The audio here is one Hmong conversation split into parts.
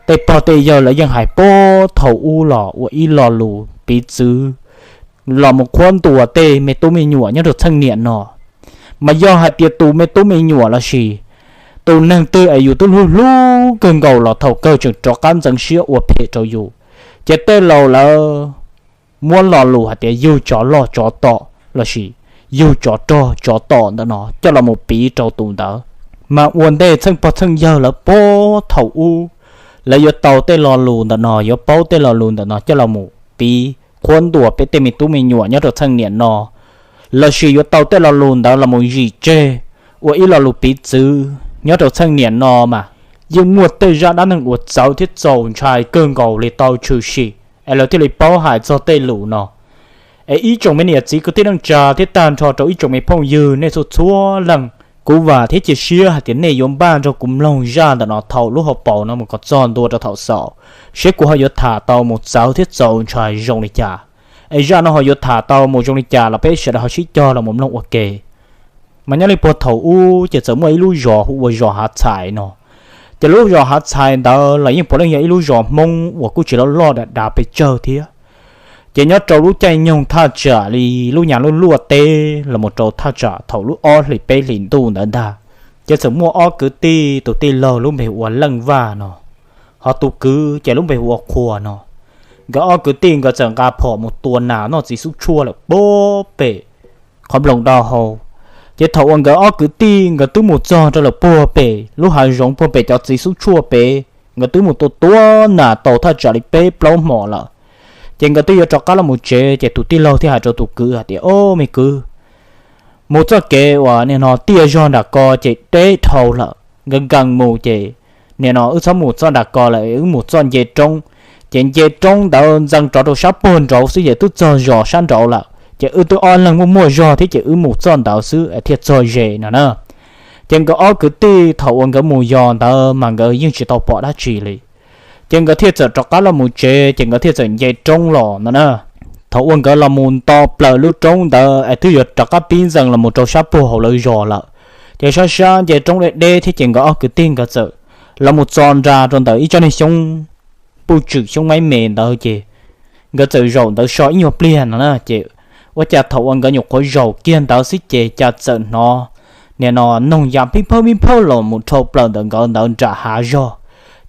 Tej pog tej yawg lawv yeej hais puag thaum ub los ua ib lo lus piv txwv los mus qhuab ntuas tej me tub me nyuam nyob rau txheej niam no. Mas yog hais tias tus me tub me nyuam lossis tus neeg twg es yus twb hlub hlub kawg nkaus los thaum kawg tseem rov qab ntxeev siab ua phem rau yus, ces tej laus lawv muab lo lus hais tias yug tsov loj tsov tom lossis yug tsov rog tsov tom ntawm no coj los mus piv rau tus ntawd. Mas ua ntej txheej pog txheej yawg lawv puag thaum ub, lawv yuav tau tej lo lus ntawm no, yuav paub tej lo lus ntawm no coj los mus piv qhuab ntuas peb tej me tub me nyuam nyob rau txheej niam no, lossis yuav tau tej lo lus ntawd los mus zim tseg ua ib lo lus piv txwv nyob rau txheej niam no mas yeej muaj tej zaj dab neeg uas txawv thiab txaus ntshai kawg nkaus li tau tshwm sim es lawv thiaj li paub hais txog tej lus no. Es ib tsoom me niam txiv kwv tij neej tsa thiab tag nrho rau ib tsoom me phooj ywg nej txhua txhua leej, kuv vam thiab cia siab hais tias nej yuav npaj nrog kuv mloog zaj ntawm no thaum lub hauv paus no mus kom txog ntua rau thaum xaus, seb kuv ho yuav tham tau mus txawv thiab txaus ntshai zoo li cas. Es zaj no ho yuav tham tau mus zoo li cas los peb sawv daws ho sib cog los mus mloog ua ke. Mas nyob li puag thaum ub ces txawm muaj ib lub zos hu ua zos Hav Txhais no. Ces lub zos Hav Txhais ntawd los yeej puav leej yog ib lub zos Hmoob uas kuj tsis loj loj dav dav pes tsawg thiab. Ces nyob rau lub caij nyoog thaj tsam li lub nyas luaj luaj teb los mus rau thaj tsam thaum lub ob hlis peb hlis ntuj ntawd ntag, ces txawm muaj ob kwv tij, tus tij laug lub npe hu ua Leej Vaj no, ho tus kwv ces lub npe hu ua Qhua no. Nkawd ob kwv tij nkawd txawm nqa phom mus tua nas noj txiv xub tshuaj lawm puag pem qhov nploos dau hau. Ces thaum uas nkawd ob kwv tij nkawd twb mus txog rau lawm puag pem lub hav zoov puag pem cov txiv xub tshuaj pem, nkawd twb mus tua tua nas tau thaj tsam li peb plaub hmos lawm, ces nkawd twb yuav rov qab los mus tsev, ces tus tij laug thiaj hais rau tus kwv hais tias, Au me kwv, mus txoj kev uas nim no tiaj zog nram ko ces deb dhau lawm, nkawd nkees mus ces nim no wb txhob mus txoj nram ko lawm, wb mus txoj nce roob. Ces nce roob ntawd ntxeev rov rau sab puag nraud xwb ces twb txog zos sab nraud lawm, ces wb twb ob leeg muaj muaj zog thiab ces wb mus txoj ntawd xwb thiaj txog ze no na. Ces nkawd ob kwv tij thaum uas nkawd mus yos ntawd mas nkawd yeej tsis tau pom dab tsi li. Ces nkawd thiaj txawm rov qab los mus tsev, ces nkawd thiaj txawm nce roob los no na. Thaum uas nkawd los mus nto plaws lub roob ntawd es twb yuav rov qab pib ntxeev los mus rau sab puag hauv lawv zos lawm, ces sab sab nce roob deb deb thiab ces nkawd ob kwv tij nkawd txawm los mus txo nra rau ntawm ib tsob niag xyoob puj tswm xyoob maib me ntawd ces nkawd txawm zaum ntawd so ib nyuag pliag no na. Ces ua cas thaum uas nkawd nyuam qhuav zaum kiag ntawd xwb ces cas txawm hnov nim no noog ya pib phawj pib phawj los mus dhau plaws ntawm nkawd ntawd nram hav zog.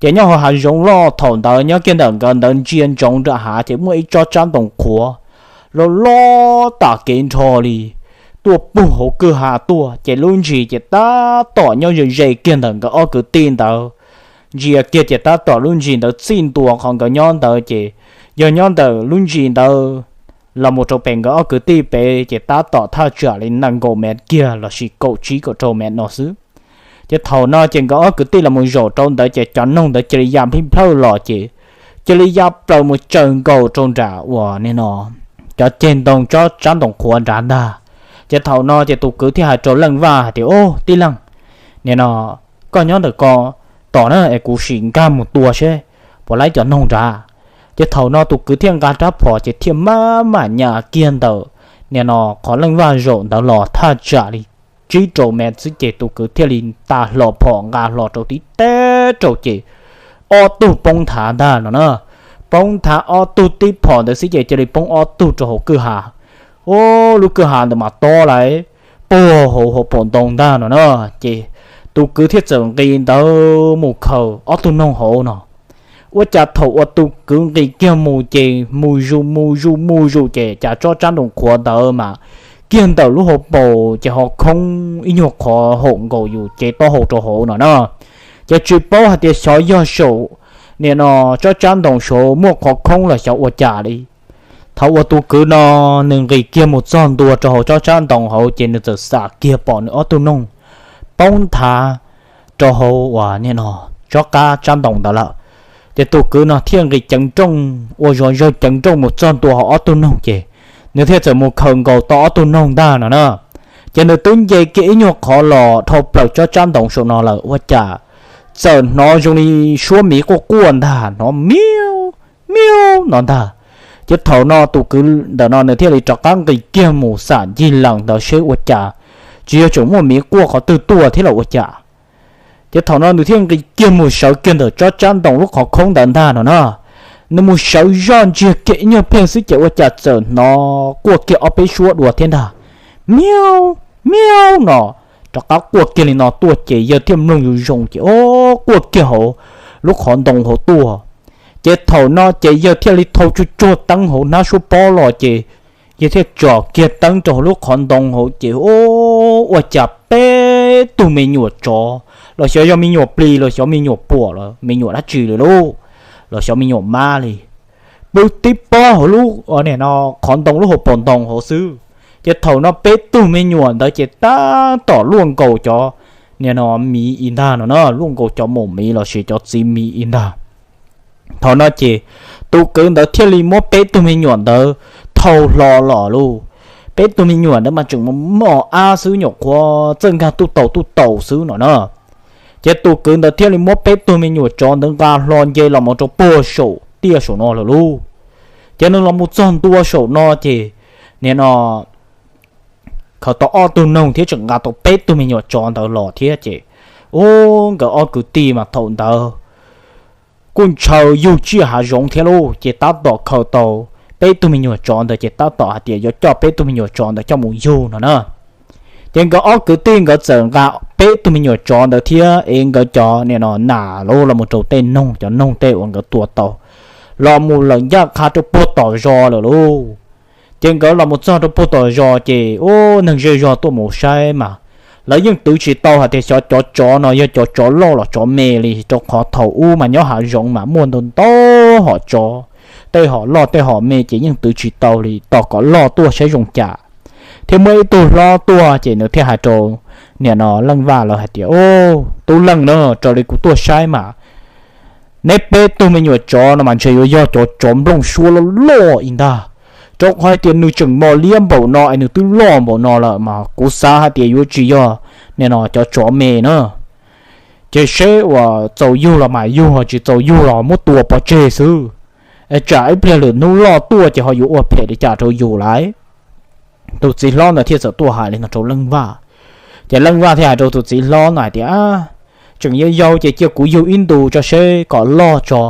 Ces nyob hauv hav zoov loj thaum ntawd nyob kiag ntawm nkawd ntawd ntsia ntsoov nram hav ces muaj ib tsob tsab ntoo qhuav loj loj tam kev nrho li tuaj puag hauv kwj ha tuaj, ces lub ntsis ces tab tom nyob ze ze kiag ntawm nkawd ob kwv tij ntawd. Ntsia kiag ces tab tom lub ntsis ntawd txij ntua qhov nkawd nyob ntawd ces yog nyob ntawm lub ntsis ntawd los mus rau pem nkawd ob kwv tij pem ces tab tom thaj tsam li nees nkaum mev kiag lossis kaum tsib kaum rau mev no xwb. Ces thaum no ces nkawd ob kwv tij los mus zaum rau ntawd ces cov noog ntawd cia li ya plij plawj los ces cia li ya plaws mus tsaws nkaus rau nram uas nim no cov ceg ntoo tsab ntoo qhuav nrad ntag. Ces thaum no ces tus kwv thiaj hais rau Leej Vaj hais tias, Au tij laug, nim no koj nyob ntawm ko tos na es kuv sim nkag mus tua seb puas laib cov noog nrad. Ces thaum no tus kwv thiaj nqa rab phom ces thiaj maj mam nyas kiag ntawm nim no qhov Leej Vaj zaum ntawd los thaj tsam li tsib rau mev xwb ces tus kwv thiaj li tas hlo phom nqa hlo rau tib teb rau ces ob tug poob nthav ntag no na. Poob nthav ob tug tib phom ntawd xwb ces cia li poob ob tug rau hauv kwj ha. Ub, lub kwj ha ntawd mas tob lawm, puag hauv hauv paus ntoo ntag no na. Ces tus kwv thiaj txawm nqis ntawd mus khaws ob tug noog hauv no. Ua cas thaum uas tus kwv nqis kiag mus ces mus zus mus zus mus zus ces cas tsob tsab ntoo qhuav ntawd mas kiag ntawm lub hauv paus ces ho khoob ib nyuag qhov haum nkaus yus cev taub hau rau hauv no na. Ces tsis paub hais tias xyov yog saum nim no tsob tsab ntoo saud muaj qhov khoob los xyov ua cas li. Thaum uas tus kwv no nws nqis kiag mus txog ntua rau hauv tsob tsab ntoo hauv ces nws txawm xam kiag pom nws ob tug noog poob nthav rau hauv uas nim no tsob qab tsab ntoo ntawd lawm. Ces tus kwv no thiaj nqis ceev nrooj ua zog zawg ceev nrooj mus txog ntua hauv ob tug noog ces nws thiaj txawm mus khaws nkaus tau ob tug noog ntag no na. Ces nws twb nce kiag ib nyuag qhov los dhau plaws tsob tsab ntoo saum no lawm ua cas txawm hnov zoo li suab miv quaj quaj ntag, hnov miau miau no ntag. Ces thaum no tus kwv ntawm no nws thiaj li rov qab nqis kiag mus xam ncig lees ntawd seb ua cas tsis yog tseem muaj miv quaj qhov twg tuaj thiab los ua cas. Ces thaum no nws thiaj nqis kiag mus sawv kiag ntawm tsob tsab ntoo lub qhov khoob ntawd ntag no na. Nws mus sawv zoj ntsiag kiag ib nyuag pheej xwb ces ua cas txawm hnov quaj kiag ob peb suab dua thiab ntag. Miau, miau no, rov qab quaj kiag li no tuaj ces yawg thiaj mloog zoo zoo ces o, quaj kiag hauv lub qhov ntoo hauv tuaj. Ces thaum no ces yawg thiaj li thau tsuj tsuag teeb hauv hnab suab pob los ces yawg thiaj tsom kiag teeb rau hauv lub qhov ntoo hauv ces o, ua cas peb tug me nyuam tsov, los xyov yog me nyuam plis los xyov me nyuam puam los me nyuam dab tsi li lauj, los xyov me nyuam mab li, pw tib pob hauv lub, no, qhov ntoo lub hauv paus ntoo hauv xwb. Ces thaum no peb tug me nyuam ntawd ces tab tom luaj nkaus cov, no, miv ib ntag no na, luaj nkaus cov maum miv los sis cov txiv miv ib ntag. Thaum no ces tus kwv ntawd thiaj li muab peb tug me nyuam ntawd thau hlo los lauj. Peb tug me nyuam ntawd mas tseem mos mos ab xwb, nyuam qhuav txawj nkag tuj taus tuj taus xwb no na. Ces tus kwv ntawd thiaj li muab peb tug me nyuam tsov ntawd nqa hlo nce los mus rau puag saum tiaj saum no lawm lauj. Ces nws los mus txog ntua saum no ces, nim no, khaws tau ob tug noog thiab tseem nqa tau peb tug me nyuam tsov ntawd los thiab ces, u, nkawd ob kwv tij mas thaum ntawd kuj ntshaw yug tsiaj hav zoov thiab lauj, ces tab tom khaws tau peb tug me nyuam tsov ntawd ces tab tom hais tias yuav coj peb tug me nyuam tsov ntawd coj mus yug no na. Ces nkawd ob kwv tij nkawd txawm nqa peb tug me nyuam tsov ntawd thiab es nkawd cov, nim no, nas los mus rau tej noog, cov noog tej uas nkawd tua tau, los mus lawm ncaj qha rau puag tom zos lawm lauj. Ces nkawd los mus txog rau puag tom zos ces, u, neeg zej zog tuaj mus saib mas lawv yeej twv tsis tau hais tias xyov cov tsov no yog cov tsov loj los tsov me li, rau qhov thaum ub mas nyob hav zoov mas muaj ntau ntau hom tsov, tej hom loj tej hom me ces yeej twv tsis tau li, tos kom loj tuaj saib zoo cas. Thiab muaj ib tug hlob tuaj ces nws thiaj hais rau, nim no, Leej Vaj lawv hais tias, u, tub Leej na, raws li kuv tuaj saib mas neb peb tug me nyuam tsov no mas ntshe yuav yog cov tsov nplooj suab loj loj ib ntag, rau qhov hais tias nws tseem mos liab npaum no es nws twb loj npaum no lawm mas kuv xav hais tias yuav tsis yog, nim no, cov tsov me na. Ces seb uas txaus yug los mam yug, tsis txaus yug los muab tua pov tseg xwb. Es tsam ib pliag lwm hnub loj tuaj ces ho yuav ua phem li cas rau yus lawm. Tus txiv hlob ntawd thiaj txawm tuaj hais li no rau Leej Vaj. Ces Leej Vaj thiaj hais rau tus txiv hlob ntawd hais tias, tseem yau yau ces cia kuv yug ib ntus tso seb kom loj tso.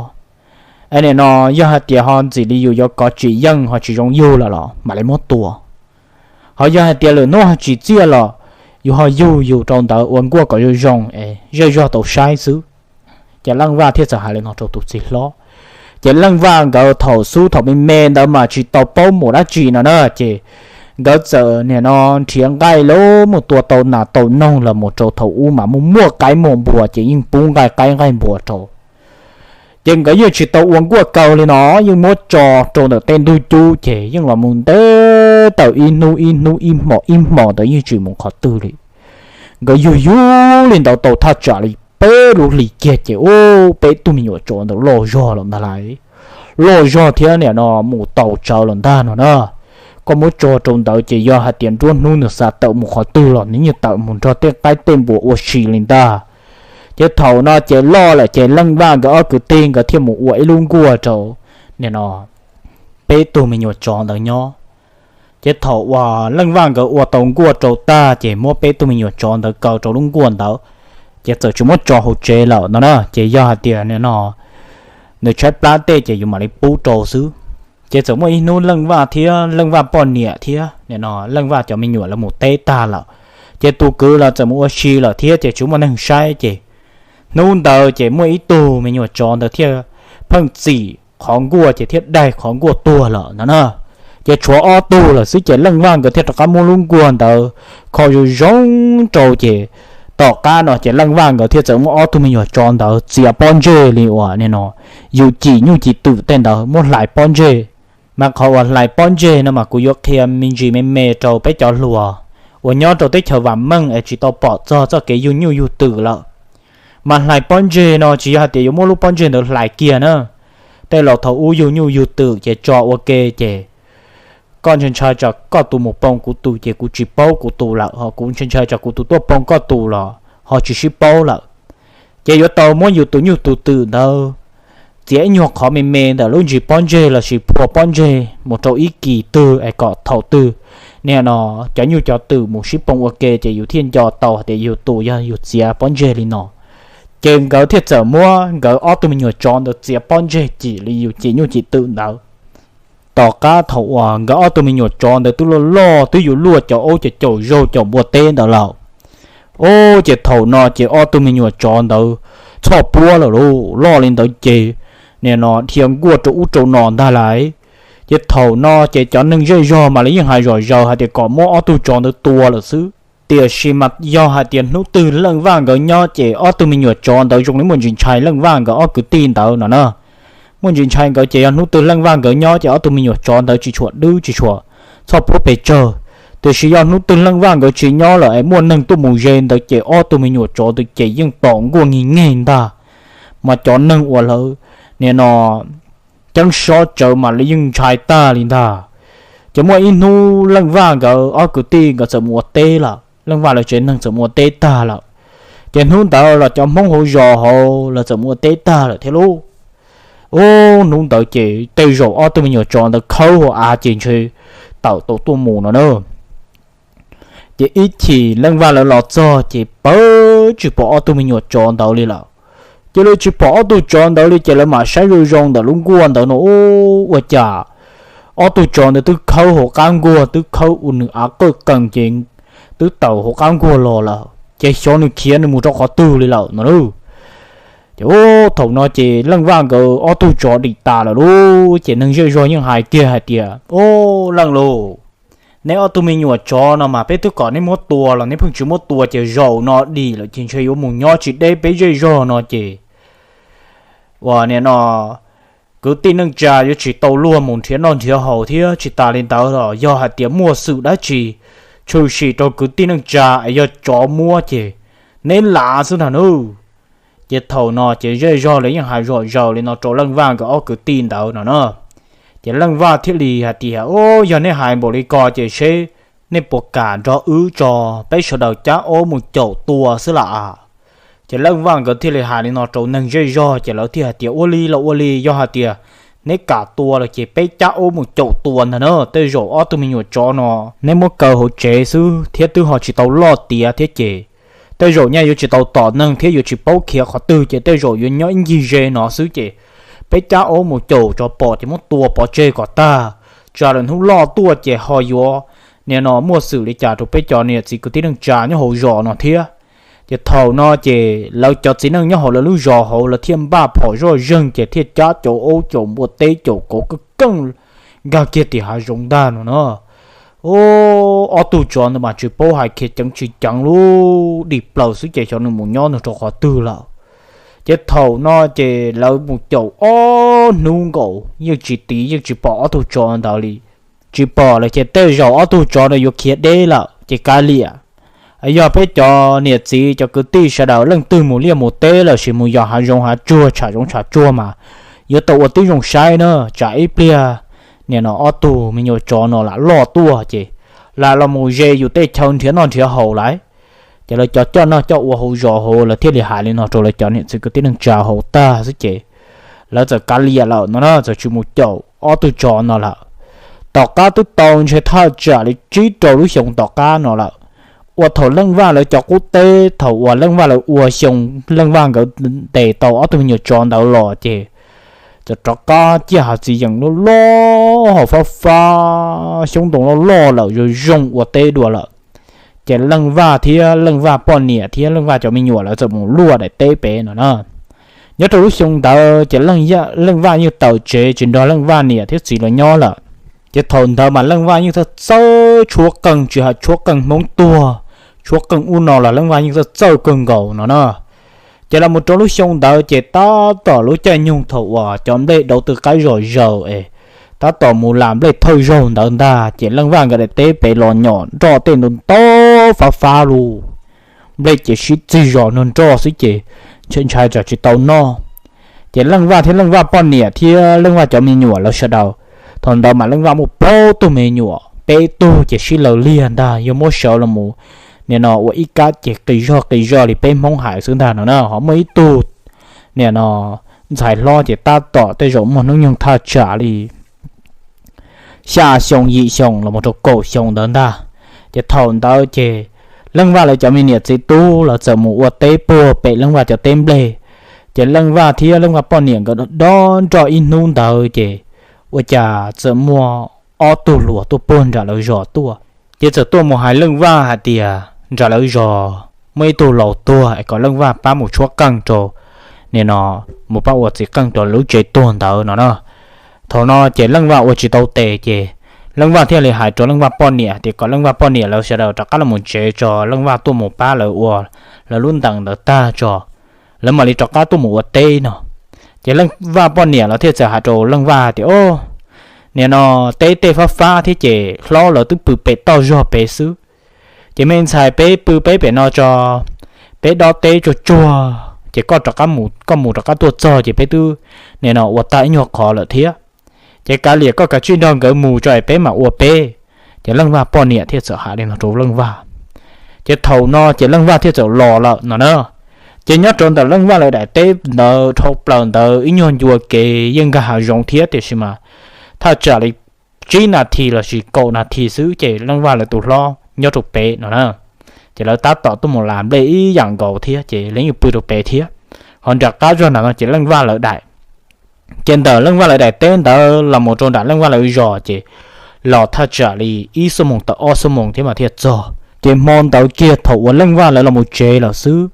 Es nim no yog hais tias ho ntxim li yus yuav kov tsis yeej ho tsis zoo yug lawm los mam li muab tua. Ho yog hais tias lwm hnub ho tsis txiaj los yus ho yug yus rau ntawd ua nkuaj kom zoo zoo es zej zog tau saib xwb. Ces Leej Vaj thiaj txawm hais li no rau tus txiv hlob. Ces Leej Vaj nkawd thaum xub thaum me me ntawd mas tsis tau paub mus dab tsi no na, ces nkawd txawm, nim no, nrhiav nqaij los mus tua tau nas tau noog los mus rau thaum ub mas muaj muaj qaib muaj npua ces yeej pub nqaij qaib nqaij npua rau. Ces nkawd yeej tsis tau ua nkuaj kaw li no, yeej muab tso rau ntawm tej ntug cub ces yeej los mus ntev tawm ib hnub ib hnub ib hmos ib hmos ntawd yeej tsis mus qhov twg li. Nkawd yug yug li ntawd tau thaj tsam li peb lub hlis kiag ces, u, peb tug me nyuam tsov ntawd loj zog lawm ntag lauj. Loj zog thiab, nim no, mus tau tsawv lawm ntag no na. Koj muab tso rau ntawd ces yog hais tias nruab hnub nws xav tawm mus qhov twg los nws yeej tawm mus nrog tej qaib tej npua ua si li ntag. Ces thaum no ces loj lawm ces Leej Vaj nkawd ob kwv tij nkawd thiaj mus ua ib lub nkuaj rau, nim no, peb tug me nyuam tsov ntawd nyob. Ces thaum uas Leej Vaj nkawd ua tau nkuaj rau tag ces muab peb tug me nyuam tsov ntawd kaw rau lub nkuaj ntawd, ces txawm tsis muab tso hauv tsev lawm no na. Ces yog hais tias, nim no, nws tshaib plab tej ces yus mam li pub rau xwb. Ces txawm muaj ib hnub Leej Vaj thiab Leej Vaj poj niam thiab, nim no, Leej Vaj cov me nyuam lawv mus teb tag lawm, ces tus kwv los txawm mus ua si lawm thiab ces tsis muaj neeg saib ces hnub ntawd ces muaj ib tug me nyuam tsov ntawd thiaj pheej txim qhov nkuaj ces thiaj daig qhov nkuaj tuag lawm no na. Ces tshuav ob tug lawm xwb ces Leej Vaj nkawd thiaj rov qab muab lub nkuaj ntawd kho zoo zoo rau ces tom qab no ces Leej Vaj nkawd thiaj txawm muab ob tug me nyuam tsov ntawd txiav pob ntseg li uas, nim no, yus cim nyuj cim twm tej ntawd muab hlais pob ntseg. Mas qhov uas hlais pob ntseg no mas kuv yuav qhia me ntsis me me rau peb cov hluas uas nyob rau teb chaws vam meej es tsis tau pom txog txoj kev yug nyuj yug twm lawm. Mas hlais pob ntseg no tsis yog hais tias yuav muab lub pob ntseg ntawd hlais kiag na. Tej laus thaum ub yug nyuj yug twm ces tso ua ke ces koj ntshai ntshai tsam koj tus mus poob kuv tus ces kuv tsis paub kuv tus lawm, ho kuv ntshai ntshai tsam kuv tus tuaj poob koj tus los ho tsis sib paub lawm. Ces yuav tau muab yus tus nyuj tus twm ntawd txiav ib nyuag qhov me me ntawm lub ntsis pob ntseg lossis phua pob ntseg mus rau ib kis twg es kom thaum twg, nim no, cov nyuj cov twm mus sib poob ua ke ces yus thiaj nco tau hais tias yus tus yog yus txiav pob ntseg li no. Ces nkawd thiaj txawm muab nkawd ob tug me nyuam tsov ntawd txiav pob ntseg cim li yus cim nyuj cim twm ntawd. Tom qab thaum uas nkawd ob tug me nyuam tsov ntawd twb loj loj twb yuav luaj cov aub cov caum zaug caum npua teb ntawd lawm. Ub, ces thaum no ces ob tug me nyuam tsov ntawd txhoj puab lawm lauj, loj li ntawd ces nim no dhia nkuaj rau ub rau no ntag lauj. Ces thaum no ces cov neeg zej zog mas lawv yeej hais zom zaws hais tias kom muab ob tug tsov ntawd tua lawm xwb. Tiam sis mas yog hais tias hnub twg Leej Vaj nkawd nyob ces ob tug me nyuam tsov ntawd zoo li muaj ntsis ntshai Leej Vaj nkawd ob kwv tij ntawd no na. Muaj ntsis ntshai nkawd ces yog hnub twg Leej Vaj nkawd nyob ces ob tug me nyuam tsov ntawd tsis tshua dwb tsis tshua txhoj puab pes tsawg. Tiam sis yog hnub twg Leej Vaj nkawd tsis nyob lawm es muaj neeg tuaj mus ze ntawd ces ob tug me nyuam tsov ntawd ces yeej tom nkuaj nyig nyeg ntag. Mas cov neeg uas lawv nim no ceeb sob tsawv mas lawv yeej ntshai tag li ntag. Ces muaj ib hnub Leej Vaj nkawd ob kwv tij nkawd txawm mus ua teb lawm, Leej Vaj lawv tsev neeg txawm mus ua teb tag lawm. Ces hnub ntawd los cov Hmoob hauv zos hauv lawv txawm mus ua teb tag lawm thiab lauj. Ub, hnub ntawd ces tej zaum ob tug me nyuam tsov ntawd khawb hauv av ces ntshe tawm tau tuaj mus no na. Ces ib chim Leej Vaj lawv los txog ces pawv tsis pom ob tug me nyuam tsov ntawd li lawm. Ces lawv tsis pom ob tug tsov ntawd li ces lawv mam saib zoo zoo ntawm lub nkuaj ntawd no, ub, ua cas ob tug tsov ntawd twb khawb hauv qab nkuaj, twb khawb ua nws av qawj qees ces twb tawm hauv qab nkuaj los lawm ces xyov nws khiav nws mus rau qhov twg li lawm no lauj. Ces ub, thaum no ces Leej Vaj nkawd ob tug tsov dim tas lawm lauj. Ces neeg zej zog yeej hais kiag hais tias, Ub, Leej lauj, neb ob tug me nyuam tsov no mas peb twb kom neb muab tua los neb pheej tsis muab tua ces zaum no dim lawm ces ntshe yuav mus nyob tsis deb peb zej zog no ces uas nim no kwv tij neej tsa yuav tsis tau luag mus nrhiav noj nrhiav haus thiab tsis tas li ntawd los yog hais tias muaj xwm dab tsi tshwm sim rau kwv tij neej tsa es yog tsov muab ces neb lav xwb ntag nawb. Ces thaum no ces zej zog lawv yeej hais zom zaws li no rau Leej Vaj nkawd ob kwv tij ntawd no na. Ces Leej Vaj thiaj li hais tias, Ub, yog nej hais npaum li ko ces seb nej puas kam nrog wb tso, peb sawv daws cab aub mus caum tua xwb las. Ces Leej Vaj nkawd thiaj li hais li no rau neeg zej zog ces lawv thiaj hais tias, Ua li los ua li, yog hais tias neb kam tua lawm ces peb cab aub mus caum tua ntag na. Tej zaum ob tug me nyuam tsov no neb muab kaw hauv tsev xwb thiab twb ho tsis tau loj tiav thiab ces tej zaum nyaj yuav tsis tau tom neeg thiab yuav tsis paub khiav qhov twg ces tej zaum yuav nyob ib ncig ze no xwb ces peb cab aub mus caum tso pom ces muab tua pov tseg kom tag, tsam lwm hnub loj tuaj ces ho yuav nim no muaj xwm li cas rau peb cov niam txiv kwv tij neej tsa nyob hauv zos no thiab. Ces thaum no ces lawv cov txiv neej nyob hauv lawv lub zos hauv lawv thiaj npaj phom zoj zeeg ces thiaj cab cov aub caum npua teb caum kauv keej keej nkag kiag tim hav zoov ntag no na. Ob tug tsov ntawd mas tsis paub hais khiav ceev tsis ceev lub dim plaws xwb ces xyov nws mus nyob nws rau qhov twg lawm. Ces thaum no ces lawv mus caum ob hnub nkaus yeej tsis tiv yeej tsis pom ob tug tsov ntawd li. Tsis pom lawm ces tej zaum ob tug tsov ntawd yuav khiav deb lawm ces kav liam. Yog peb cov niam txiv cov kwv tij sawv daws leej twg mus liaj mus teb lossis mus yos hav zoov hav tsuag tsham zoov tsham tsuag mas yuav tau ua tib zoo saib na, tsam ib pliag nim no ob tug me nyuam tsov no lam loj tuaj ces lam los mus ze yus tej chaw nrhiav noj nrhiav haus lawm. Ces lawv cov coj noj coj ua hauv zos hauv lawv thiaj li hais li no rau lawv cov niam txiv kwv tij neej tsa hauv tag xwb ces lawv txawm kav liam lawm no na, txawm tsis mus caum ob tug tsov no lawm. Tom qab twb tau ntshe thaj tsam li tsib rau lub xyoo tom qab no lawm, uas thaum Leej Vaj lawv cov qub teb thaum uas Leej Vaj lawv ua xyoo, Leej Vaj nkawd ntes tau ob tug me nyuam tsov ntawd los ces txawm rov qab ciaj hav txiv yees loj loj hauv fab fab xyoob ntoo loj loj lawm zoo zoo ua teb dua lawm. Ces Leej Vaj thiab Leej Vaj poj niam thiab Leej Vaj cov me nyuam lawv txawm mus luaj daim teb pem no na. Nyob rau lub xyoo ntawd ces Leej Vaj yeej tawm tsev tsis nrog Leej Vaj niam thiab txiv lawv nyob lawm. Ces thaum ntawd mas Leej Vaj yeej txawj txawj tshuab qeej, tsis hais tshuab qeej Hmoob tuag, tshuab qeej ub no los Leej Vaj yeej txawj txawj kawg nkaus no na. Ces los mus rau lub xyoo ntawd ces tab tom lub caij nyoog thaum uas cov nplej dauv tw qaib zom zaws es tab tom mus lam nplej thawj zaug ntawd ntag ces Leej Vaj nkawd daim teb pem los nyom nroj tej ntau ntau fab fab lug. Nplej ces sib txig zos nrog nroj xwb ces ntshai ntshai tsam tsis tau noj. Ces Leej Vaj thiab Leej Vaj poj niam thiab Leej Vaj cov me nyuam lawv sawv daws, thaum ntawd mas Leej Vaj muaj plaub tug me nyuam, peb tug ces sib law liag ntag, yog muab sawv los mus nim no ua ib kab ces qis zog qis zog li peb Hmoob hais xwb ntag no na. Ho muaj ib tug nim no ntxhais hlob ces tab tom tej zaum muaj hnub nyoog thaj tsam li xya xyoo yim xyoo los mus rau kaum xyoo ntawd ntag. Ces thaum ntawd ces Leej Vaj lawv cov me niam txiv tub los txawm mus ua teb puag pem Leej Vaj cov teb nplej. Ces Leej Vaj thiab Leej Vaj poj niam nkawd dob nroj ib hnub ntawd ces ua cas txawm muaj ob tug hluas tuaj puag nram lawv zos tuaj. Ces txawm tuaj mus hais Leej Vaj hais tias nram lawv zos muaj ib tug laus tuag es kom Leej Vaj pab mus tshuab qeej rau nim no, mus pab ua txiv qeej rau lub tsev tuag ntawd no na. Thaum no ces Leej Vaj ua tsis tau tes ces Leej Vaj thiaj li hais rau Leej Vaj poj niam tias kom Leej Vaj poj niam lawv sawv daws rov qab los mus tsev tso, Leej Vaj tuaj mus pab lawv ua lawv lub ntees ntawd tag tso, lawv mam li rov qab tuaj mus ua teb no. Ces Leej Vaj poj niam lawv thiaj txawm hais rau Leej Vaj tias, o, nim no teb tej fab fab thiab ces hlob lawv twb pw pem toj zog pem xwb. Ces me ntxhais, peb pw peb pem no tso, peb dob teb tsuag tsuag ces koj rov qab mus, koj mus rov qab tuaj txog ces peb twb nim no ua tag ib nyuag qhov lawm thiab. Ces kav liam koj kav tsij nrog nkawd mus tso es peb mam ua peb. Ces Leej Vaj poj niam thiaj txawm hais li no rau Leej Vaj. Ces thaum no ces Leej Vaj thiaj txawm los lawm no na. Ces nyob rau ntawm Leej Vaj lawv daim teb ntawd dhau plaws ntawd ib nyuag ncua kev yeej nkag hav zoov thiab tiam sis mas thaj tsam li tsib nas this lossis kaum nas this xwb ces Leej Vaj lawv tus hlob nyob rau pem no na. Ces lawv tab tom tuaj mus las nplej ib yam nkaus thiab ces lawv yeej pw rau pem thiab. Ho nram qab zog nram no ces Leej Vaj lawv daim, ces ntawm Leej Vaj lawv daim teb ntawd los mus rau nram Leej Vaj lawv zos ces los thaj tsam li ib xuab moos tawm ob xuab moos thiab mas thiaj txog. Ces hmo ntawd kiag thaum uas Leej Vaj lawv los mus tsev lawm xwb,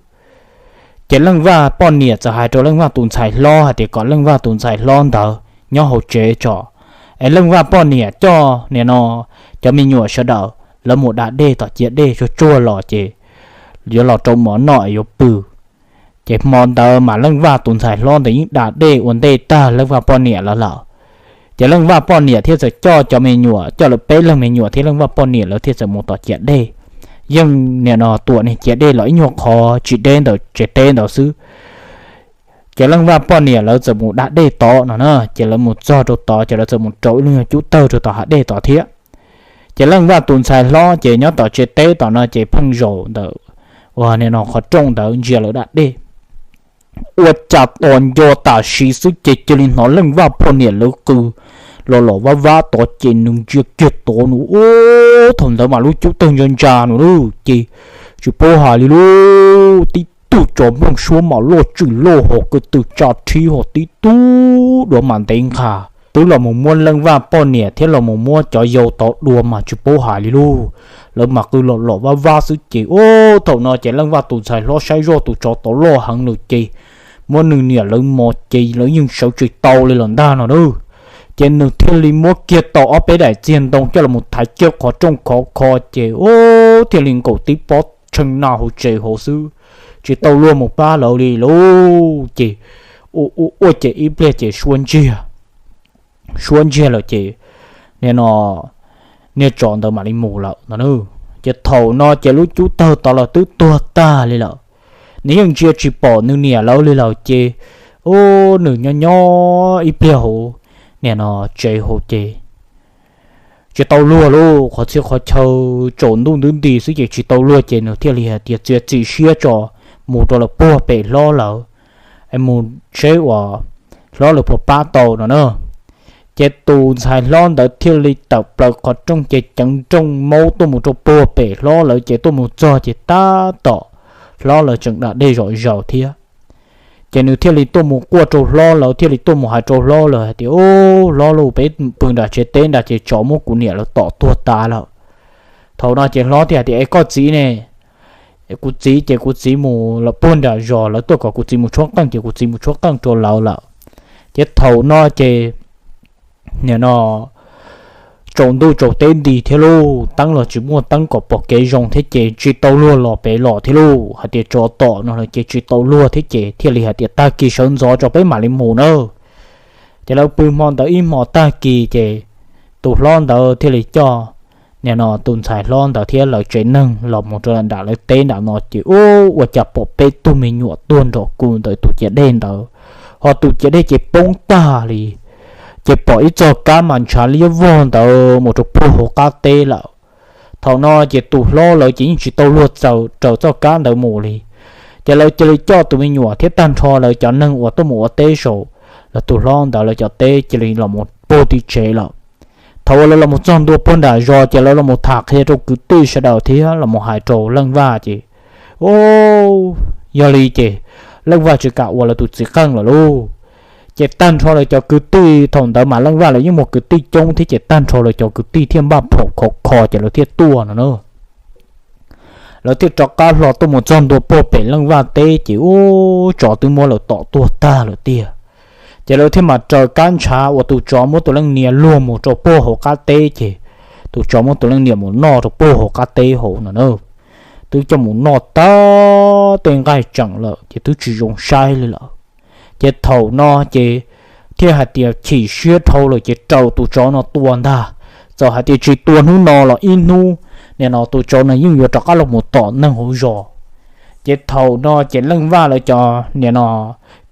ces Leej Vaj poj niam txawm hais rau Leej Vaj tus ntxhais hlob hais tias kom Leej Vaj tus ntxhais hlob ntawd nyob hauv tsev tso, es Leej Vaj poj niam coj nim no cov me nyuam sawv daws lawv mus da dej tom ciav dej tsuag tsuag los ces yuav los rau mov noj es yuav pw. Ces hmo ntawd mas Leej Vaj tus ntxhais hlob ntawd yeej da dej ua ntej tag Leej Vaj poj niam lawv lawm. Ces Leej Vaj poj niam thiaj txawm coj cov me nyuam, coj lawv peb leeg me nyuam thiab Leej Vaj poj niam lawv thiaj txawm mus tom ciav dej. Yeej nim no tuam niag ciav dej los ib nyuag qhov tsis deb ntawm tsev teb ntawd xwb. Ces Leej Vaj poj niam lawv txawm mus da dej tod no na, ces lawv mus txog rau tod ces lawv txawm mus rau ib lub nyuag cub tawg rau tom hav dej tod thiab. Ces Leej Vaj tus ntxhais hlob ces nyob tom tsev teb tom no ces pheej zaum ntawm uas nim no qhov rooj ntawd ntsia lawv da dej. Ua cas tos nco tam sim xwb ces cia li hnov Leej Vaj poj niam lawv qw los los vaj vab tod ces nws ntsia kiag tod nws, ub, thaum ntawd mas lub cub tawg ntsa ntsa nws lawm ces tsis paub hais li lub tib tug tso nplooj suab mas loj tswm loj hos ko tw tsa rhib hos tib tug duav mas ntev nqha. Twb los mus muab Leej Vaj poj niam thiab los mus muab cov yau tod dua mas tsis paub hais li lub. Lawv mas qw los los vaj vab xwb ces, ub, thaum no ces Leej Vaj tus ntxhais hlob saib zoj tus tsov tod loj heev lawm ces muab nws niam lawv mos ces lawv yeej sawv tsis tau li los ntag no na. Ces nws thiaj li muab kiag tau ob peb daim txiag ntoo coj los thaiv kiag qhov rooj khov kho ces, ub, thiaj li nkaum tib pob tshee naj hauv tsev hauv xwb, tsis tau luag mus pab lawv li lauj. Ces ua ua ces ib pliag ces suab ntsiag, suab ntsiag lawm ces nim no niag tsov ntawd mam li mus lawm no. Ces thaum no ces lub cub tawg tod los twb tuag tag li lawm, nws yeej ntsia tsis pom nws niam lawv li lawm ces, ub, nws nyob nyob ib pliag hauv nim no tsev hauv ces tsis tau luag lauj, qhov txhia qhov chaw tsaus ntuj ntub nti xwb ces tsis tau luag ces nws thiaj li hais tias txiav txim siab tso mus rau lawv puag pem hlob lawv es mus saib uas hlob lawv puas pab tau no na. Ces tus ntxhais hlob ntawd thiaj li tawm plaws qhov rooj ces ceev nrooj maub tuaj mus rau puag pem hlob lawv ces tuaj mus txog ces tab tom hlob lawv tseem da dej zom zaws thiab. Ces nws thiaj li tuaj mus quaj rau hlob lawv, thiaj li tuaj mus hais rau hlob lawv hais tias, ub, hlob lauj, peb pw nram tsev teb nrad ces tsov muab kuv niam lawv tom tuag tas lawm. Thaum no ces hlob thiaj hais tias, es koj txiv ne? Kuv txiv ces kuv txiv mus lawm puag nram zos, lawv tuaj kom kuv txiv mus tshuab qeej ces kuv txiv mus tshuab qeej rau lawv lawm. Ces thaum no ces nim no tsaus ntuj tsaus teb nti thiab lauj, teeb los tsis muaj teeb kom pom kev zoo thiab ces tsis tau luag los pem los thiab lauj, hais tias tsov tom no lawm ces tsis tau luag thiab ces thiaj li hais tias tag kis sawv ntxov tso peb mam li mus na. Ces lawv pw hmo ntawd ib hmo tag kis ces tus hlob ntawd thiaj li coj nim no tus ntxhais hlob ntawd thiab lawv tsev neeg los mus rau nram lawv teb nram no ces, ub, ua cas pom peb tug me nyuam tuag nrog kuv ntawm tus ciav dej ntawd, ho tus ciav dej ces poob tag li. Ces pom ib txoj kab mas ntshav liab vog ntawd mus rau puag hauv qab teb lawm. Thaum no ces tus hlob lawv ces yeej tsis tau luag txaws raws txoj kab ntawd mus li. Ces lawv cia li coj tus me nyuam thiab tag nrho lawv cov neeg uas tuaj mus ua teb saum lawv tus hlob ntawd lawv cov teb cia li los mus puag tim tsev lawm. Thaum uas lawv los mus txog ntua puag nram zos ces lawv los mus tham qhia rau kwv tij sawv daws thiab los mus hais rau Leej Vaj ces, o, yog li ces Leej Vaj tsis kam ua lawv tus txiv qeej lawm lauj. Ces tag nrho lawv cov kwv tij thaum ntawd mas Leej Vaj lawv yeej muaj kwv tij coob thiab ces tag nrho lawv cov kwv tij thiaj npaj phom khov kho ces lawv thiaj tuaj no na. Lawv thiaj rov qab hlo tuaj mus txog ntua puag pem Leej Vaj teb ces ub, tsov twb muab lawv tom tuag tag lawm tiag. Ces lawv thiaj mam raws kab ntshav uas tus tsov muab tus leej niam luag mus rau puag hauv qab teb ces tus tsov muab tus leej niam mus noj rau puag hauv qab teb hauv no na. Twb coj mus noj tag tej nqaij tseem lawm ces twb tsis zoo saib li lawm. Ces thaum no ces thiaj hais tias chim siab dhau lawm ces raws tus tsov no tua ntag. Txawm hais tias tsis tua hnub no los ib hnub nim no tus tsov no yeej yuav rov qab los mus tom neeg hauv zos. Ces thaum no ces Leej Vaj lawv cov nim no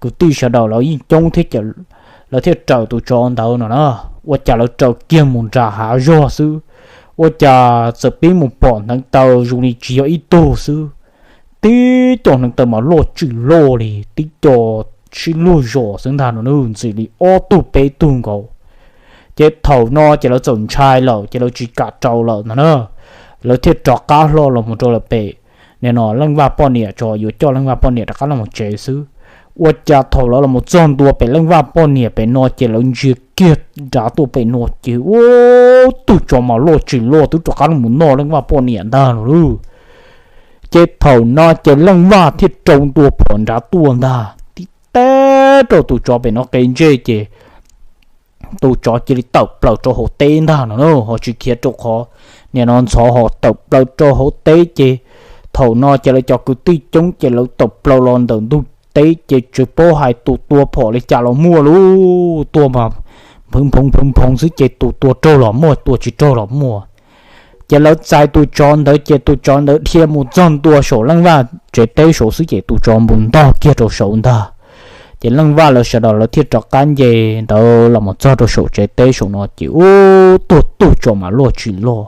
kwv tij sawv daws lawv yeej coob thiab ces lawv thiaj raws tus tsov ntawd no na. Ua cas lawv raws kiag mus nram hav zog xwb, ua cas txawm pib mus pom hneev taw zoo li tsis yog ib tug xwb. Tib co hneev taw mas loj tsis loj li, tib co sib luag zos xwb ntag no, ntxim li ob tug peb tug nkaus. Ces thaum no ces lawv txawm ntshai lawm ces lawv tsis kam raws lawm no na. Lawv thiaj rov qab hlo los mus rau lawm pem nim no Leej Vaj poj niam tso, yuav coj Leej Vaj poj niam rov qab los mus tsev xwb. Ua cas thaum lawv los mus txog ntua pem Leej Vaj poj niam pem no ces lawv ntsia kiag nrad tuaj pem no ces ub, tug tsov mas loj tsis loj twb rov qab los mus noj Leej Vaj poj niam ntag no lauj. Ces thaum no ces Leej Vaj thiaj rau ntua phom nrad tuaj ntag, tib teb rau tus tsov pem no qe ntsej ces tus tsov cia li tawm plaws rau hauv teb ntag no na, ho tsis khiav rau qhov nim no ntxhov ho tawm plaws rau hauv teb ces thaum no ces lawv cov kwv tij coob ces lawv tawm plaws los ntawm ntug teb ces tsis paub hais tus tua phom li cas los muaj lauj, tua mas nphwv nphoov nphwv nphoov xwb ces tus tua raug los muaj, tua tsis raug los muaj. Ces lawv txais tus tsov ntawd ces tus tsov ntawd dhia mus txog ntua saum Leej Vaj tsev teb saud xwb ces tus tsov npus ntog kiag rau saud ntag. Ces Leej Vaj lawv sawv daws lawv thiaj rov qab nce ntawd los mus txog rau saum tsev teb saum no ces ub, tuag tug tsov mas loj tsis loj.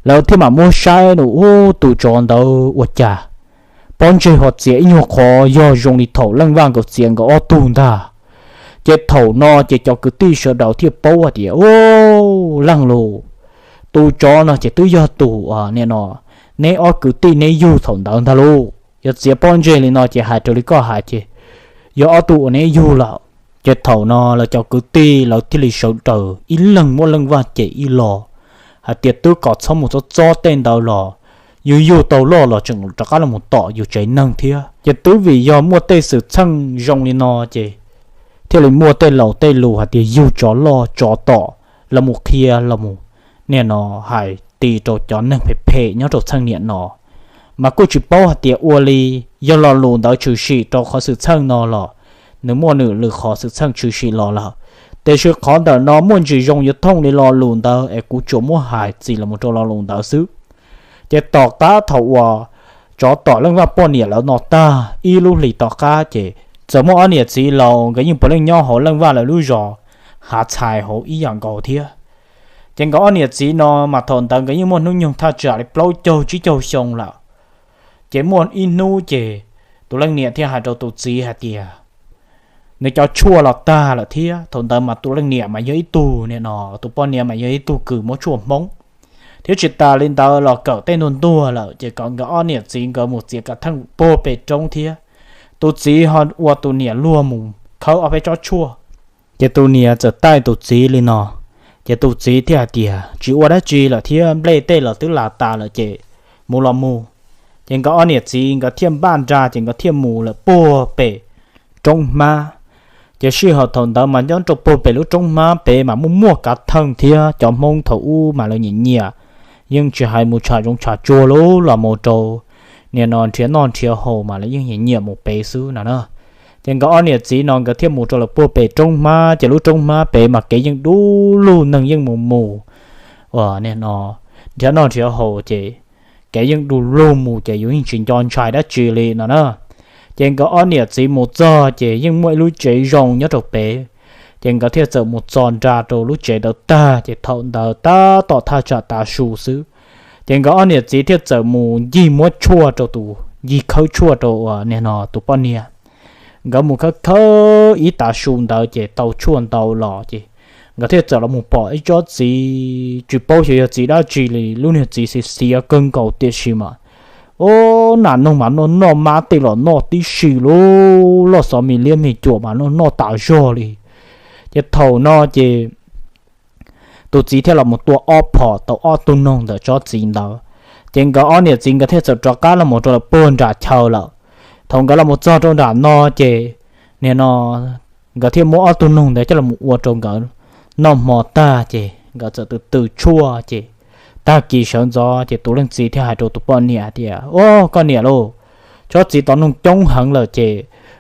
Lawv thiaj mam muab saib no ub, tus tsov ntawd ua cas pob ntseg ho txiav ib nyuag qhov yog zoo li thaum Leej Vaj nkawd txiav nkawd ob tug ntag. Ces thaum no ces cov kwv tij sawv daws thiaj paub hais tias, ub, leej lauj, tus tsov no ces twb yog tus nim no neb ob kwv tij neb yug thaum ntawd ntag lauj. Yog txiav pob ntseg li no ces hais raws li koj hais ces yog ob tug uas neb yug lawm. Ces thaum no lawv cov kwv tij lawv thiaj li sawv daws ib leeg muab Leej Vaj cem ib lo hais tias twb kom txhob mus txob txob tej ntawd los yus yug tau loj los tseem rov qab los mus tom yus tsev neeg thiab. Ces twb vim yog muaj tej xwm txheej zoo li no ces thiaj li muaj tej laus tej lus hais tias yug tsov loj tsov tom los mus qhia los mus nim no hais ti rau cov neeg phem phem nyob rau txheej niam no. Mas kuj tsis paub hais tias ua li yog lo lus ntawd tshwm sim rau qhov xwm txheej no los nws muaj nws lwm qhov xwm txheej tshwm sim los lawm. Tiam sis qhov ntawm no muaj ntsis zoo yuav thooj li lo lus ntawd es kuv tsuas muab hais txis los mus rau lo lus ntawd xwb. Ces tom qab thaum uas tsov tom Leej Vaj poj niam lawv no tag ib lub hlis tom qab ces txawm muaj ob niam txiv laus nkawd yeej puav leej nyob hauv Leej Vaj lawv lub zos Hav Txhais hauv ib yam nkaus thiab. Ces nkawd ob niam txiv no mas thaum ntawd nkawd yeej muaj hnub nyoog thaj tsam li plaub caug tsib caug xyoo lawm. Ces muaj ib hnub ces tus leej niam thiaj hais rau tus txiv hais tias nws cov tshuaj los tag lawm thiab. Thaum ntawd mas tus leej niam mas yog ib tug nim no, tus poj niam mas yog ib tug kws muab tshuaj Hmoob, thiab tsis tas li ntawd los kawm tej ntuag ntuag lawm ces kom nkawd ob niam txiv nkawd mus txiav kav theej puag pem roob thiab. Tus txiv ho ua tus niam luag mus khawb ob peb tsob tshuaj. Ces tus niam txawm taij tus txiv li no, ces tus txiv thiaj hais tias tsis ua dab tsi lawm thiab, nplej tej los twb las tas lawm ces mus los mus. Ces nkawd ob niam txiv nkawd thiaj npaj nra ces nkawd thiaj mus lawm puag pem roob hmab. Ces sij hawm thaum ntawd mas nyob rau puag pem lub roob hmab pem mas muaj muaj kav theej thiab cov Hmoob thaum ub mas lawv nyiam nyiam, yeej tsis hais mus tsham zoov tsham tsuag lub los mus rau nim no nrhiav noj nrhiav haus mas lawv yeej nyiam nyiam mus pem xwb no na. Ces nkawd ob niam txiv no nkawd thiaj mus rau lawm puag pem roob hmab ces lub roob hmab pem mas kev yeej du lug neeg yeej mus mus ua nim no nrhiav noj nrhiav haus ces kev yeej du lug mus ces yus yeej tsis nco ntshai dab tsi li no na. Ces nkawd ob niam txiv mus txog ces yeej muaj ib lub tsev zoo nyob rau pem. Ces nkawd thiaj txawm mus txog nra rau lub tsev ntawd tag ces thaum ntawd tab tom thaj tsam tav su xwb. Ces nkawd ob niam txiv thiaj txawm mus ncig muab tshuaj rau tus, ncig khawb tshuaj rau ua nim no tus poj niam. Nkawd mus khawb khawb ib tav su ntawd ces tau tshuaj ntau los ces nkawd thiaj txawm los mus pom ib tsob txiv tsis paub xyov yog txiv dab tsi li, lub niag txiv xiav xiav kawg nkaus tiam sis mas, o, nas noog mas noj noj mab tej los noj tib si, lub loj xov me liab me cuam mas noj noj tas zog li. Ces thaum no ces tus txiv thiaj los mus tua ob phom tau ob tug noog ntawm tsob txiv ntawd. Ces nkawd ob niam txiv nkawd thiaj txawm rov qab los mus rau lawm puag nram chaw lawm. Thaum nkawd los mus txog rau nram no ces, nim no nkawd thiaj muab ob tug noog ntawd coj los mus ua rau nkawd noj hmo tag ces nkawd txawm tws tws tshuaj ces tag kis sawv ntxov ces tus leej txiv thiaj hais rau tus poj niam hais tias, O, koj niam lauj, tsob txiv tov noog coob heev lawm ces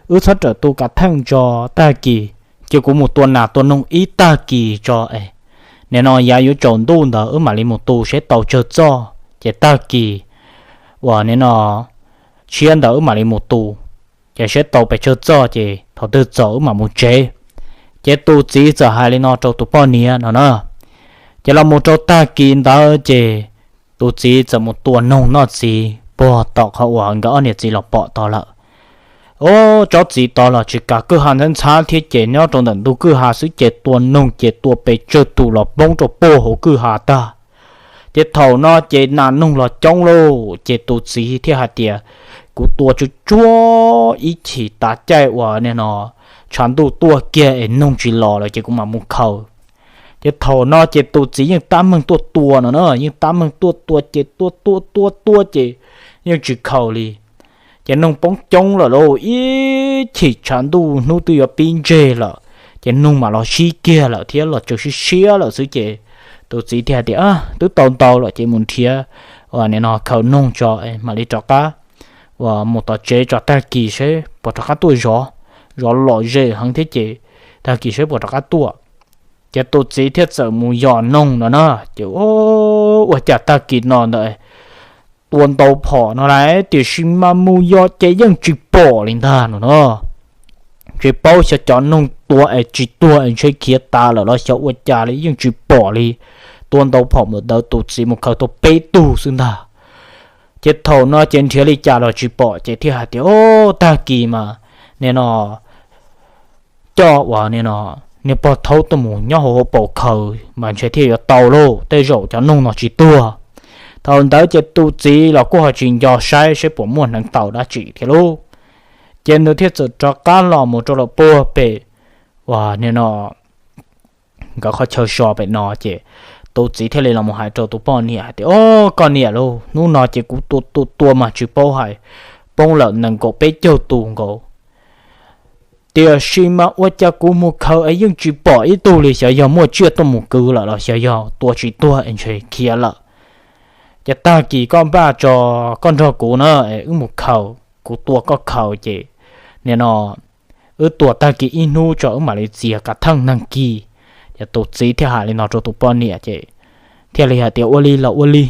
wb txhob rawm tu kav theej tso, tag kis ces kuv mus tua nas tua noog ib tag kis tso es, nim no yav yuav tsaus ntuj ntawd wb mam li mus tu seb tau tsawg txoj ces tag kis uas nim no tshiab ntawd wb mam li mus tu, ces seb tau pes tsawg txoj ces thaum twg txaus wb mam mus tsev. Ces tus txiv txawm hais li no rau tus poj niam no na. Ces los mus rau tag kis ntawd ces tus txiv txawm mus tua noog noj txiv puag tom qhov uas nkawd ob niam txiv los pom tod lawm. O, tsob txiv tod los tsis kav kwj ha ntxhab ntxhab thiab ces nyob rau ntawm ntug kwj ha xwb ces tua noog ces tua pes tsawg tus los poob rau puag hauv kwj ha tag. Ces thaum no ces nas noog los coob lauj, ces tus txiv thiaj hais tias, Kuv tua tsuag tsuag ib chim tav caij uas nim no tshav ntuj tuaj kiag es noog tsis los lawm ces kuv mam mus khaws. Ces thaum no ces tus txiv yeej tab meeg tuaj tua no na, yeej tab meeg tuaj tua ces tua tua tua tua ces yeej tsis khaws li. Ces noog poob coob lawm lauj, ib chim tshav ntuj hnub twb yuav pib ntseg lawm, ces noog mam los sib kiag lawm thiab los tsaws siab siab lawm xwb ces tus txiv thiaj hais tias, Twb tau ntau lawm ces mus nrhiav nim no khaws noog tso mam li rov qab uas mus tom tsev tso, tag kis seb puas rov qab tuaj zov, zov lom zem heev thiab ces tag kis seb puas rov qab tuaj. Ces tus txiv thiaj txawm mus yos noog no na, ces ua cas tag kis no ntawd tua ntau phom no lawm tiam sis mas mus yos ces yeej tsis pom li ntag no na. Tsis paub xyov cov noog tua es tsis tuag es ntshe khiav tas lawm los xyov ua cas li yeej tsis pom li. Tua ntau phom mus ntawd tus txiv mus khaws tau peb tug xwb ntag. Ces thaum no ces nrhiav li cas los tsis pom ces thiaj hais tias, O, tag kis mas nim no coj uas nim no niag pog thaub tuaj mus nyob hauv hauv paus khaws mas ntshe thiaj yuav tau lauj, tej zaum cov noog no tsis tuag. Thaum ntawd ces tus txiv los kuj ho tsis nco saib seb puas muaj hneev taus dab tsi thiab lauj. Ces nws thiaj txawm rov qab los mus rau lawm puag pem uas nim no nkawd qhov chaw so pem no ces tus txiv thiaj li los mus hais rau tus poj niam hais tias, O, koj niam lauj, hnub no ces kuv tua tua tua mas tsis paub hais poob lawm nees nkaum peb caug tus nkaus. Tiam sis mas ua cas kuv mus khaws es yeej tsis pom ib tug li, xyov yog muaj tsiaj tuaj mus kwv lawm los xyov yog tua tsis tuag es ntshe khiav lawm. Ces tag kis koj npaj tso, koj nrog kuv na, wb mus khaws, kuv tua koj khaws ces nim no wb tua tag kis ib hnub tso wb mam li txiav kav theej nag kis. Ces tus txiv thiaj hais li no rau tus poj niam ces thiaj li hais tias, Ua li los ua li.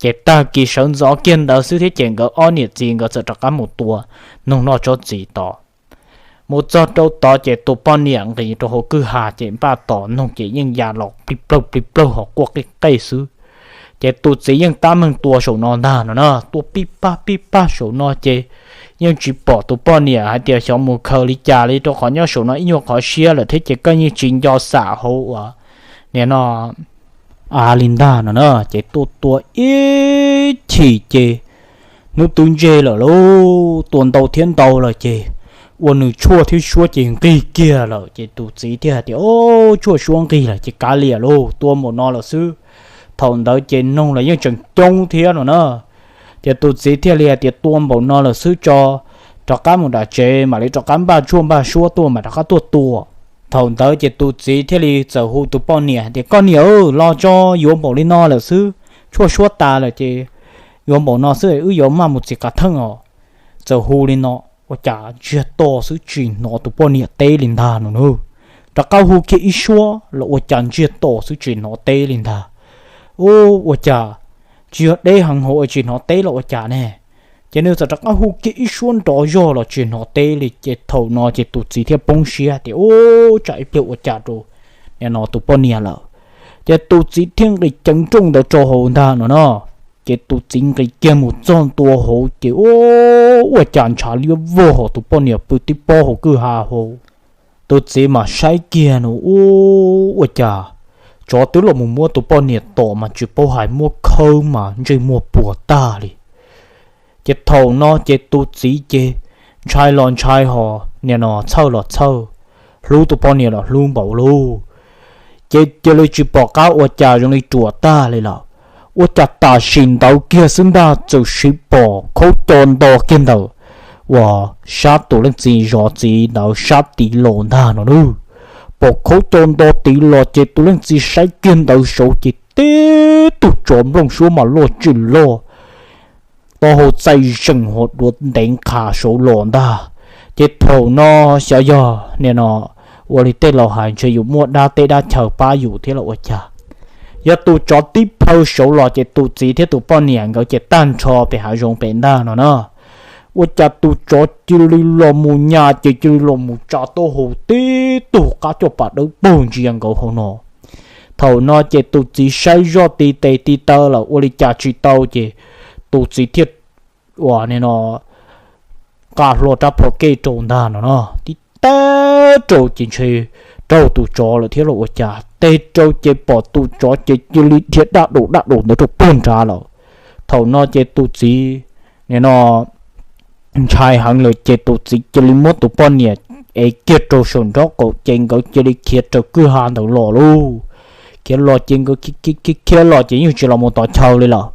Ces tag kis sawv ntxov kiag ntawd xwb thiab ces nkawd ob niam txiv nkawd txawm rov qab mus tua noog noj tsob txiv tod. Mus txog rau tod ces tus poj niam nqis rau hauv kwj ha ces npaj tos noog ces yeej ya los plig plaug plig plaug hos quaj qij qej xwb. Ces tus txiv yeej tab meeg tua saum no ntag no na, tua pij paj pij paj saum no ces yeej tsis pom tus poj niam hais tias xyov mus khaws li cas li, rau qhov nyob saum no ib nyuag qhov siab lawm thiab ces koj yeej tsis nco xam hauv uas nim no av li ntag no na. Ces tua tua ib chim ces hnub twb ntseg lawm lauj, tua ntau thiab ntau lawm ces ua nws tshuaj thiab suab ces nqig kiag lawm ces tus txiv thiaj hais tias, O, tshuaj suab nqig lawm ces kav liam lauj, tua npaum no lawm xwb. Thaum ntawd ces noog los yeej tseem coob thiab no na. Ces tus txiv thiaj li hais tias, Tua npaum no lawm xwb tso, rov qab mus nram tsev mam li rov qab npaj tshuaj npaj suab tuaj mam rov qab tuaj tua. Thaum ntawd ces tus txiv thiaj li txawm hu tus poj niam hais tias, Koj niam, los tso, yuav npaum li no lawm xwb, tshuaj suab tas lawm ces yuav npaum no xwb wb yuav maj mus txiav kav theej os. Txawm hu li no, ua cas ntsiag to xwb tsis hnov tus poj niam teb li ntag no na. Rov qab hu kiag ib suab los ua cas ntsiag to xwb tsis hnov teb li ntag. Ua cas tsis yog deb heev hauv tsis hnov teb los ua cas ne? Ces nws txawm rov qab hu kiag ib suab nrov zog los tsis hnov teb li ces thaum no ces tus txiv thiaj poob siab tias, Ub, tsam ib pliag ua cas rau nim no tus poj niam lawm. Ces tus txiv thiaj nqis ceev nrooj ntawd rau hauv ntag no na. Ces tus txiv nqis kiag mus txog ntua hauv ces ua cas ntshav liab vog hos tus poj niam pw tib pob hauv kwj ha hauv. Tus txiv mas saib kiag no, ua cas tsov twb los mus muab tus poj niam tom mas tsis paub hais muab khawb mas ntsej muag puas tag li. Ces thaum no ces tus txiv ces ntshai los ntshai ho, nim no txhawj los txhawj, hlub tus poj niam los hlub npaum li, ces cia li tsis pom qab ua cas zoo li ruam tag li lawm. Ua cas tam sim ntawd kiag xwb ntag txawm siv pom khaub co nto kiag ntawm uas sab tus leej txiv zov txiv ntawd sab tid los ntag no na. Pom khaub co nto tid los ces tus leej txiv saib kiag ntawd saud ces tib tug tsov nplooj suab mas loj tsis loj, taub hau txaij zeeg ho dua ntev nqha saud los ntag. Ces thaum no xyov yog nim no ua li tej laus hais ntshe yus muaj dab teb dab chaw pab yus thiab los ua cas, yog tus tsov tib plhaw saud los ces tus txiv thiab tus poj niam nkawd ces tag nrho pem hav zoov pem ntag no na. Ua cas tus tsov cia li los mus nyas ces cia li los mus tsa taub hau tib tug qab coj pas dawb paug ntsia nkawd hauv no. Thaum no ces tus txiv saib zoj ti tes ti taw lawm ua li cas tsis tau ces tus txiv thiaj uas nim no nqa hlo rab phom kej rau ntag no no, tib teg rau ces ntshe raug tus tsov lawm thiab los ua cas, teg rau ces pom tus tsov ces cia li dhia daj daum daj daum ntawd rau puag nrad lawm. Thaum no ces tus txiv nim no ntshai heev lawm ces tus txiv cia li muab tus poj niam ev kiag rau saum nraub qaum ces nkawd cia li khiav raws kwj ha ntawd los lauj. Khiav los ces nkawd khiav los ces yeej tsis los mus tom chaw li lawm,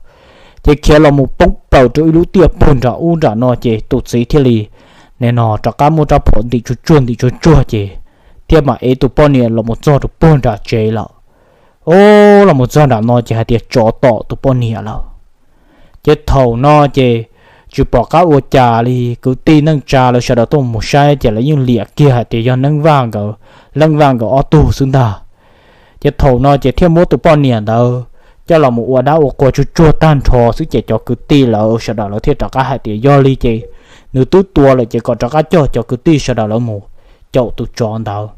ces khiav los mus poob plaws rau ib lub tiaj puag nram ub nram no ces tus txiv thiaj li nim no rov qab muab rab phom ntim tsuag tsuag ntim tsuag tsuag ces thiaj mam ev tus poj niam los mus txog rau puag nram tsev lawm. Os, los mus txog nram no ces hais tias tsov tom tus poj niam lawm. Ces thaum no ces tsis pom qab ua cas li, kwv tij neej tsa lawv sawv daws tuaj mus saib ces lawv yeej liam kiag hais tias yog Neej Vaj nkawd, Leej Vaj nkawd ob tug xwb ntag. Ces thaum no ces thiaj muab tus poj niam ntawd coj los mus ua dab ua qhua tsuag tsuag tag nrho xwb ces cov kwv tij lawv sawv daws lawv thiaj rov qab hais tias yog li ces nws twb tua lawm ces kom rov qab coj cov kwv tij sawv daws lawv mus caum tus tsov ntawd.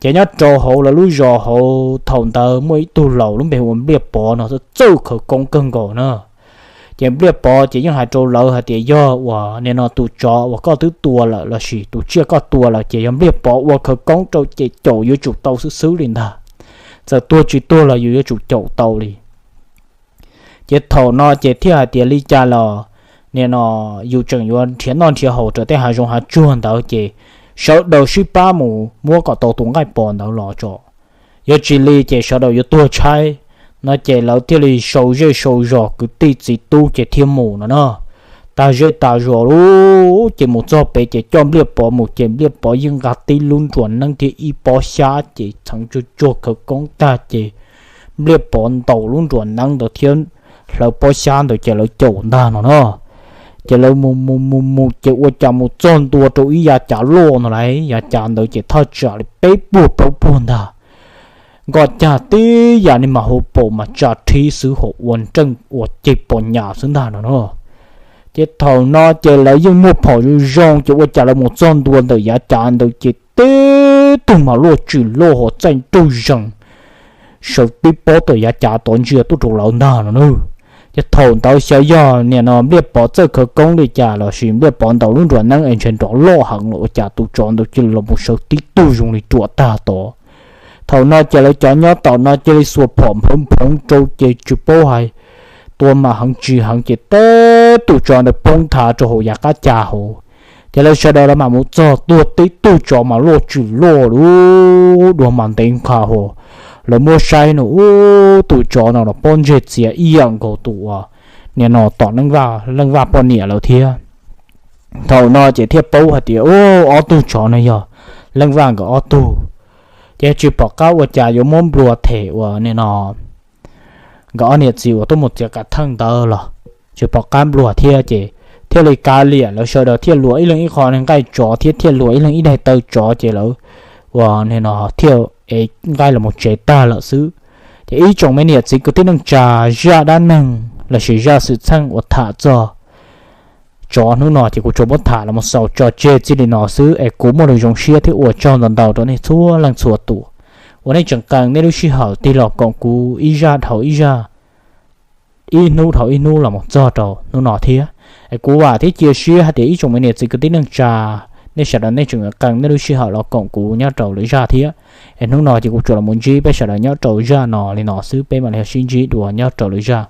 Ces nyob rau hauv lawv lub zos hauv thaum ntawd muaj ib tug laus lub npe ua Npliaj Pov no txawj khawv koob kawg nkaus na. Ces Npliaj Pov ces yeej hais rau lawv hais tias yog uas nim no tus tsov uas koj twb tua lawm lossis tus tsiaj koj tua lawm ces yog Npliaj Pov ua khawv koob rau ces caum yuav tsum tau xwb xwb li ntag. Txawm tuag tsis tuag los yus yuav tsum caum tau li. Ces thaum no ces thiaj hais tias li cas los nim no yus tseem yuav nrhiav noj nrhiav haus raws tej hav zoov hav tsuag ntawd ces sawv daws sib pab mus muab kom tau tus nqaij pos ntawd los tso. Yog tsis li ces sawv daws yuav tuag tshaib. No ces lawv thiaj li sau zej sau zos kwv tij txiv tub ces thiaj mus no na. Tag zej tag zos lub ces mus txog pem ces coj Npliaj Pov mus ces Npliaj Pov yeej nqa tib lub nruas neeb thiab ib pob xyab ces txheev tsuag tsuag khawv koob tag ces Npliaj Pov ntaus lub nruas neeb ntawd thiab hlawv pob xyab ntawd ces lawv caum ntag no na. Ces lawv mus mus mus mus ces ua cas mus txog ntua rau ib yav cav loj no lauj, yav cav ntawd ces thaj tsam li peb puag plaub puag ntag. Nkoj cag tib yam li mas hauv paus mas tsa rhib xwb, hauv ua nreej ua ceg pos nyas xwb ntag no na. Ces thaum no ces lawv yeej muaj phom zoo zoo ces ua cas lawv mus txog ntua ntawm yav cav ntawd ces tib tug mas luaj tshwm luaj hos txaij nraug zees sawv tib pob tom yav cav tod ntsia tuaj rau lawv ntag no na. Ces thaum ntawd xyov yog nim no Npliaj Pov txawj khawv koob li cas lossis Npliaj Pov ntaus lub nruas neeb es ntshe nrov loj heev los ua cas tus tsov ntawd cia li los mus sawv tib tug zoo li ruam tag tod. Thaum no ces lawv cov nyob tom no cia li xuas phom nphawv nphoov rau ces tsis paub hais tua mas heev tsis heev ces tib tug tsov ntawd poob nthav rau hauv yav qab cav hauv. Ces lawv sawv daws lawv mam mus txog tuag tib tug tsov mas luaj tshwm luaj lub dua mas ntev nqha hos. Lawv muab saib no ub tus tsov no los pob ntseg txias ib yam nkaus tus uas nim no tom Leej Vaj poj niam lawv thiab. Thaum no ces thiaj paub hais tias ub ob tug tsov no yog Leej Vaj nkawd ob tug. Ces tsis pom qab ua cas yuav muab nplua them uas nim no nkawd ob niam txiv uas tuaj mus txiav kav theej ntawd los tsis pom qab nplua thiab ces thiaj li kav liam lawv sawv daws thiaj luas ib leeg ib qho nqaij tsov thiab thiaj luas ib leeg ib daim taw tsov ces lawv uas nim no thiaj ev nqaij los mus tsev tag lawm xwb. Ces ib tsoom me niam txiv kwv tij neej tsa, zaj dab neeg lossis zaj xwm txheej uas tham txog tsov hnub no ces kuv tsuas muab tham los mus xaus tso tseg txij li no xwb es kuv muaj lus zoo siab thiab ua tsaug ntau ntau rau nej txhua leej txhua tus uas nej tseem qee nej lub sij hawm tig los koom kuv ib zaj dhau ib zaj, ib hnub dhau ib hnub los mus txog rau hnub no thiab. Es kuv vam thiab cia siab hais tias ib tsoom me niam txiv kwv tij neej tsa Nej sawv daws nej tseem qee nej lub sij hawm los koom kuv nyob rau lwm zaj thiab. Es hnub no ces kuv tsuas los mus ntsib peb sawv daws nyob rau zaj no li no xwb, peb mam li ho sib ntsib dua nyob rau lwm zaj.